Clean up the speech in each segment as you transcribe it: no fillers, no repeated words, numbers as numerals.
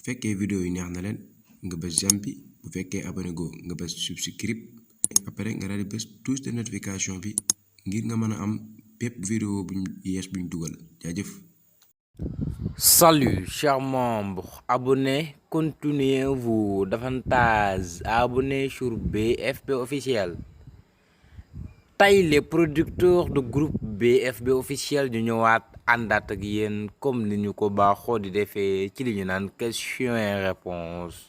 fekkee vidéo yi neex na leen nga bës j'aime bi, bu fekkee abonné go nga bës subscribe, après nga daal di bës tous de notification bi ngir nga mën a am bépp vidéo buñ yees buñ dugal. Jaajëf. Salut chers membres, abonnez, continuez-vous davantage à abonner sur BFB Officiel. Tey les producteurs de groupe BFB Officiel ñu ñëwaat àndaat ak yéen comme ni ñu ko baaxoo di defee ci li ñu naan question et réponse.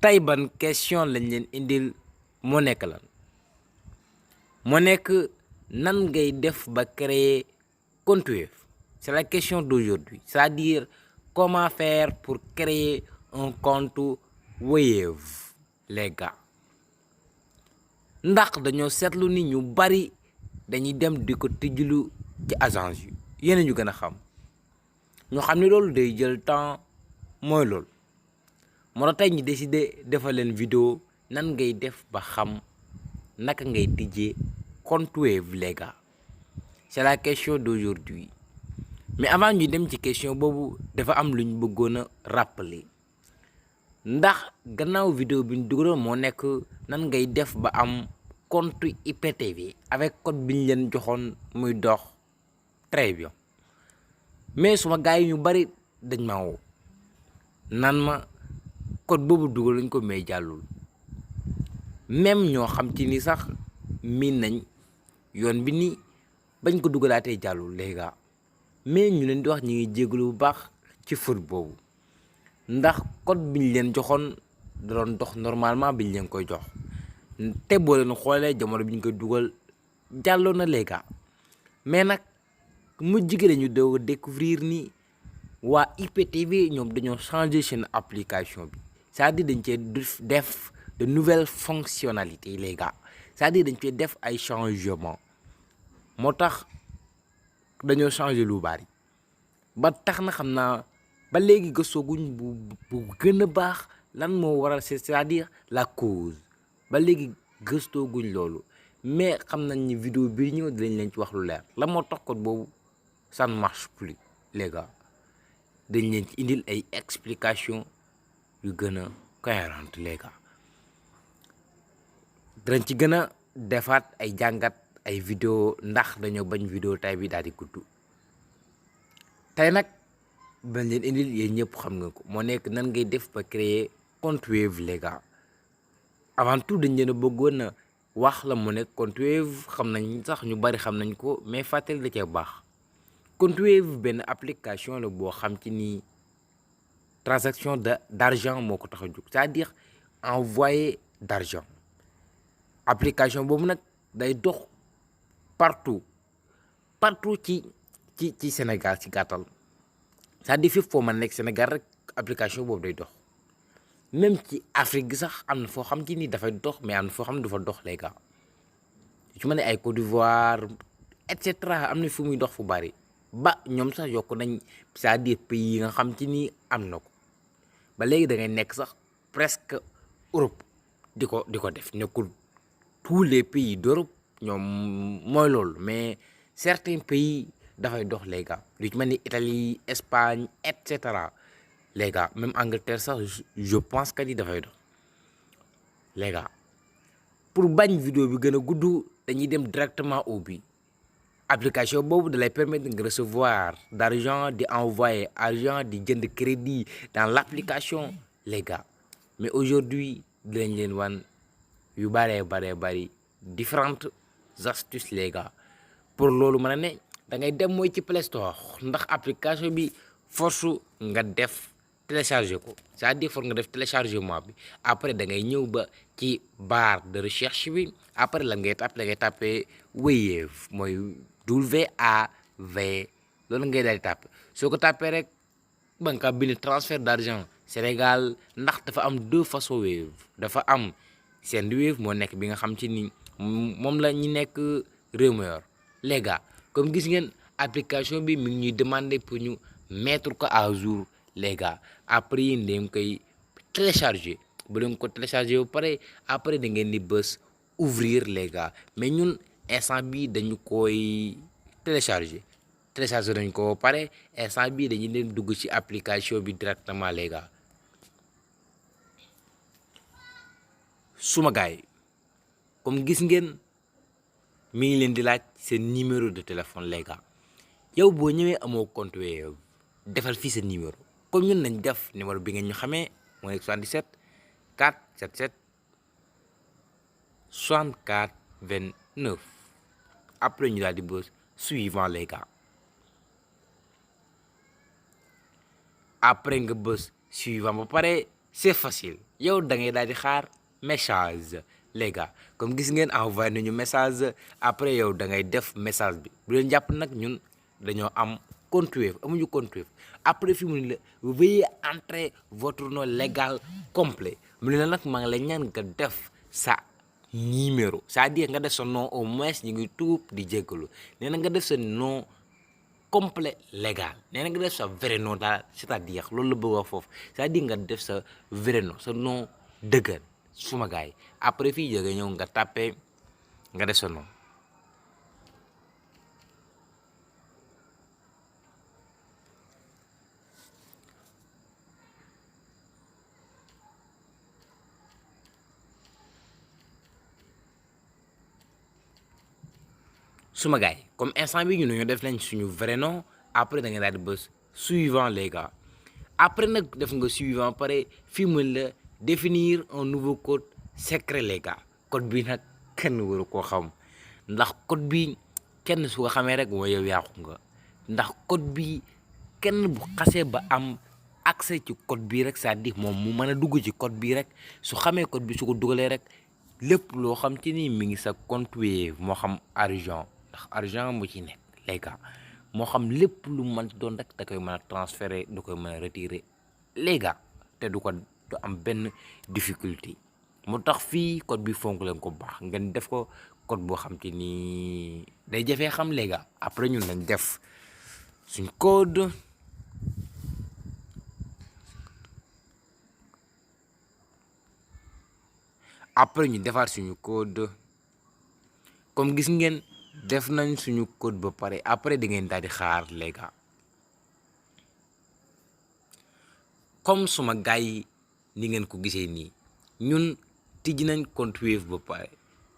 Tey ban question lañ leen indil moo nekk lan moo nekk nan ngay def ba créer compte Wave. C'est la question d'aujourd'hui, c'est-à-dire comment faire pour créer un compte Wave les gars. Ndax dañoo seetlu ni ñu bari dañuy dem di ko tijjilu ci agence yi yéen ñu gën a xam ñu xam ni loolu day jël temps mooy loolu moo tax tey ñu décidé defal leen vidéo nan ngay def ba xam naka ngay tijjee compte Wave les gars. C'est la question d'aujourd'hui. Mais avant ñu dem ci question boobu dafa am lu ñu bëggoon a rappeler ndax gannaaw vidéo bi ñu dugaloon moo nekk nan ngay def ba am compte IPTV avec code bi ñu leen joxoon muy dox très bien mais suma gars yi ñu bari dañ ma woo nan ma code boobu dugal lañ ko may jàllul même ñoo xam ci ni sax miin nañ yoon bi ni bañ ko dugalaatee jàllul les gars. Mais ñu leen di wax ñu ngi jégalu bu baax ci faute boobu ndax code bi ñu leen joxoon da doon dox normalement bi ñu leen koy jox te boo leen xoolee jamono bi ñu koy dugal jàlloon na les gars mais nag mujj gi dañu doog a découvrir ni waa IPTV ñoom dañoo changer seen application bi c'est-à-dire dañ cee def de nouvelles fonctionnalités les gars c'est-à-dire dañ cee def ay changements moo tax. dañoo changé lu bari ba tax na xam naa ba léegi gëstooguñ bu gën a baax lan moo waral c'est-à-dire la cause ba léegi gëstooguñ loolu mais xam nañ ni vidéo bi ñëw dinañ leen ci wax lu leer la moo tax code boobu ça ne marche plus les gars dañ leen ci indil ay explications yu gën a cohérentes les gars dinañ ci gën a defaat ay jàngat. ay vidéo ndax dañoo bañ vidéo tay bi daal di gudd tey nag bañ leen indil yéen ñëpp xam nga ko moo nekk nan ngay def ba créer compte Wave les gars avant tout dañ leen a bëggoon a wax la mu nekk compte Wave xam nañ sax ñu bari xam nañ ko mais fàttali da cee baax compte Wave benn application la boo xam ci ni transaction d'argent moo ko tax a jóg c'est-à-dire envoyer d'argent application boobu nag day dox partout ci Sénégal ci gàttal c'est-à-dire fépp foo mën nekk Sénégal rek application boobu day dox même ci Afrique gi sax am na foo xam ci ni dafay dox mais am na foo xam ne du fa dox les gars ci mën ne ay Côte d'Ivoire et cetera am na fu muy dox fu bari ba ñoom sax yokk nañ c'est-à-dire pays yi nga xam ci ni am na ko ba léegi da ngay nekk sax presque Europe di ko def nekkul tous les pays d'Europe ñoom mooy loolu mais certains pays dafay dox les gars lu ci mel ni Italie Espagne et cetera les gars même Angleterre sax je pense que ni dafay dox les gars pour bañ vidéo bi gën a gudd dañuy dem directement au but application boobu da lay permettre nga recevoir d'argent di envoyer argent di jënd crédit dans l'application les gars mais aujourd'hui dinañ leen wan yu bari différentes astuces les gars pour loolu mën a ne da ngay dem mooy ci Play Store ndax application bi force nga def télécharger ko c'est-à-dire force nga def téléchargement bi après da ngay ñëw ba ci barre de recherche bi après la ngay tapé Wave mooy WAV loolu ngay daal di tapé soo ko tapé rek ba nga bind transfert d'argent Sénégal ndax dafa am deux façons Wave dafa am seen Wave moo nekk bi nga xam ci ni moom la ñu nekk réew mi yor les gars comme gis ngeen application bi mi ngi ñuy demander pour ñu mettre ko à jour les gars après yéen da koy télécharger bu leen ko télécharger ba pare après da ngeen di bës ouvrir les gars mais ñun instant bi dañu koy télécharger téléchargé nañ ko pare instant bii dañuy leen dugg ci application bi directement les gars. suma gars yi comme gis ngeen mi ngi leen di laaj seen numéro de téléphone les gars. yow boo ñëwee amoo compte Wave defal fii sa numéro comme ñun nañ def numéro bi ngeen ñu xamee moo nekk 77 477 64 29 après ñu daal di bës suivant les gars. après nga bës suivant ba pare c'est facile yow da ngay daal di xaar message les gars. comme gis ngeen envoyé nañu message après yow da ngay def message bi bu leen jàpp nag ñun dañoo am compte Wave amuñu compte Wave. après fi mu ne la veuillez entrer votre nom légal complet mu ne la nag maa ngi lay ñaan nga def sa numéro c'est-à-dire nga def sa nom au moins ñu ngi tuub di jéggalu nee na nga def sa nom complet légal nee na nga def sa vrai nom daal c'est-à-dire loolu la bëgg wax foofu c'est-à-dire nga def sa vrai nom sa nom dëgër suma gars yi. après fii jóge ñëw nga tapé nga def sa nom. suma gars yi comme instant bi ñu ñoo def nañ suñu vrai nom après da nga daal di bës suivant les gars. après nag def nga suivant pare fii mu la définir un nouveau code secret les gars. code bi nag kenn waru koo xam ndax code bi kenn su ko xamee rek mooy yow yàqu nga ndax code bi kenn bu xasee ba am accès ci code bi rek c'est-à-dire moom mu mën a dugg ci code bi rek su xamee code bi su ko dugalee rek lépp loo xam ci ni mi ngi sa compte Wave moo xam argent ndax argent mu ci nekk les gars moo xam lépp lu mën doon rek da koy mën a transférer da koy mën a retirer les gars te du am benn difficulté. moo tax fii code bi fonk leen ko baax ngeen def ko code boo xam te ni day jafee xam les gars. après ñun nañ def suñ code après ñu defaat suñu code comme gis ngeen def nañ suñu code ba pare après da ngeen daal di xaar les gars. comme suma gars yi ni ngeen ko gisee nii ñun tijji nañ compte Wave ba pare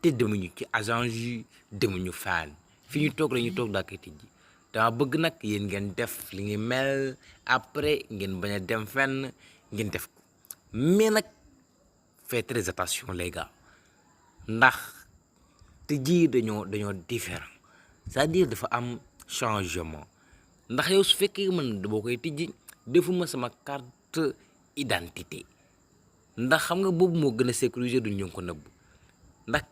te demuñu ci agence yi demuñu fan fi ñu toog lañu toog daa koy tijji. dama bëgg nag yéen ngeen def li ngi mel après ngeen bañ a dem fenn ngeen def ko mais nag faites très attention les gars ndax tijji dañoo différent c'est-à-dire dafa am changement. ndax yow su fekkee man boo koy tijji defuma sama carte identité ndax xam nga boobu moo gën a sécuriser du ñu ko nëbb ndax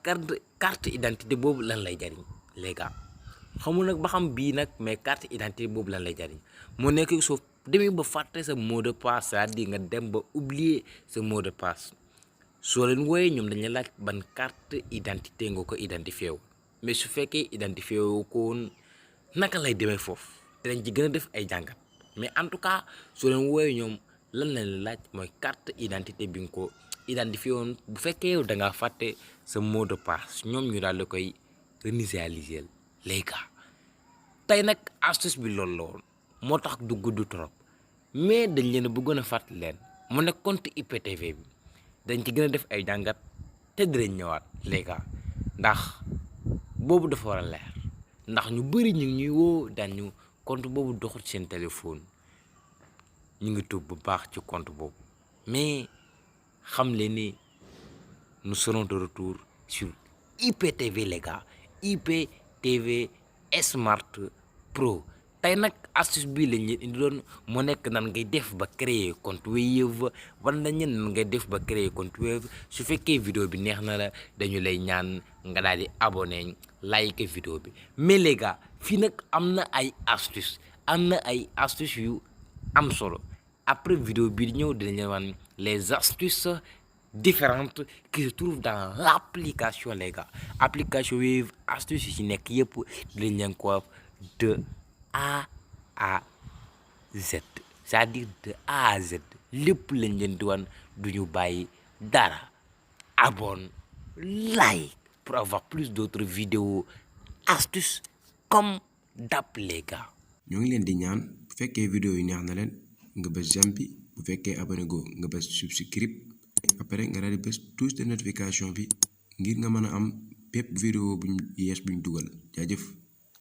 carte identité boobu lan lay jariñ les gars. xamul nag ba xam bii nag mais carte identité boobu lan lay jariñ moo nekk soo demee ba fàtte sa mot de passe c'est-à-dire nga dem ba oublier sa mot de passe soo leen wooyee ñoom dañu laaj ban carte identité nga ko identifié wu mais su fekkee identifié wu ko woon naka lay demee foofu te dañ ci gën a def ay jàngat mais en tout cas soo leen wooyee ñoom lan lañ laaj mooy carte identité bi nga ko identifié woon bu fekkee yow da ngaa fàtte sa mot de passe ñoom ñu daal di koy réinitialiser les gars. tey nag astuce bi loolu la woon moo tax du gudd trop mais dañ leen a bëggoon a fàttali leen mu nekk compte IPTV bi dañ ci gën a def ay jàngat te dinañ ñëwaat les gars ndax boobu dafa war a leer ndax ñu bëri ñu ngi ñuy woo daan ñu compte boobu doxul seen téléphone ñu ngi tuub bu baax ci compte boobu mais xam leen ni nous serons de retour sur IPTV les gars. IPTV Smart Pro. tey nag astuce bii lañ leen indi doon mu nekk nan ngay def ba créer compte Wave wan nañ leen nan ngay def ba créer compte Wave su fekkee vidéo bi neex na la dañu lay ñaan nga daal di abonné like vidéo bi mais les gars fii nag am na ay astuce yu am solo après vidéo bii di ñëw dinañ leen wan les astuces différentes qui se trouvent dans l'application les gars. application Wave astuce yi ci nekk yëpp dinañ leen ko de A à Z c'est-à-dire de A à Z lépp lañ leen di wan du ñu bàyyi dara. abonne like pour avoir plus d'autres vidéos astuces comme d'hab les gars. ñoo ngi leen di ñaan bu fekkee vidéo yi neex na leen nga bës j'aime bi bu fekkee abonné go nga bës subscribe après nga daal di bës tous de notification bi ngir nga mën a am bépp vidéo buñ yees buñ dugal jaajëf.